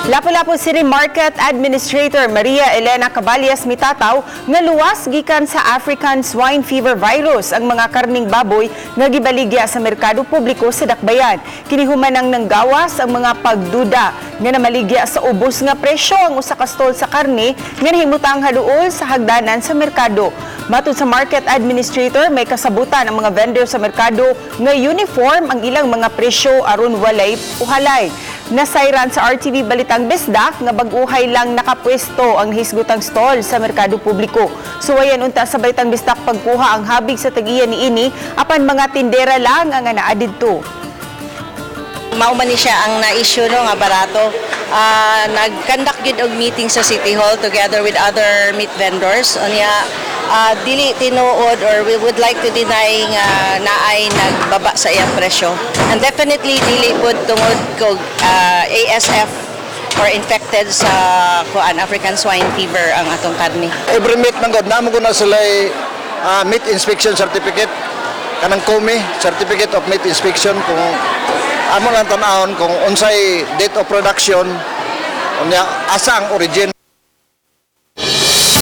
Lapu-Lapu City Market Administrator Maria Elena Caballas mitataw nga luwas gikan sa African Swine Fever virus ang mga karning baboy nga gibaligya sa merkado publiko sa Dakbayan. Kini human ang nanggawas ang mga pagduda nga namaligya sa ubos nga presyo ang usa ka stall sa karne nga nahimutang haduol sa hagdanan sa merkado. Matud sa market administrator, may kasabutan ang mga vendor sa merkado nga uniform ang ilang mga presyo aron walay uhalay. Nasayran sa RTV Balitang Bisdak nga bag-uhay lang nakapwesto ang hisgutang stall sa merkado publiko. Suwayan unta sa Balitang Bisdak pagkuha ang habig sa tag-iya niini, apan mga tindera lang ang naa didto. Mao man ni siya ang na-issue, no, nga barato. Nag-conduct gyud og meeting sa City Hall together with other meat vendors. Unya dili tinuod or we would like to deny nga naay nagbaba sa iyang presyo. And definitely dili pud tungod kog ASF or infected sa kuan, African swine fever, ang atong karne. Every meat man gud namo na sila meat inspection certificate, kanang COMI, Certificate of Meat Inspection, kung amo lang tan-awon kung unsay date of production, unya asa ang origin.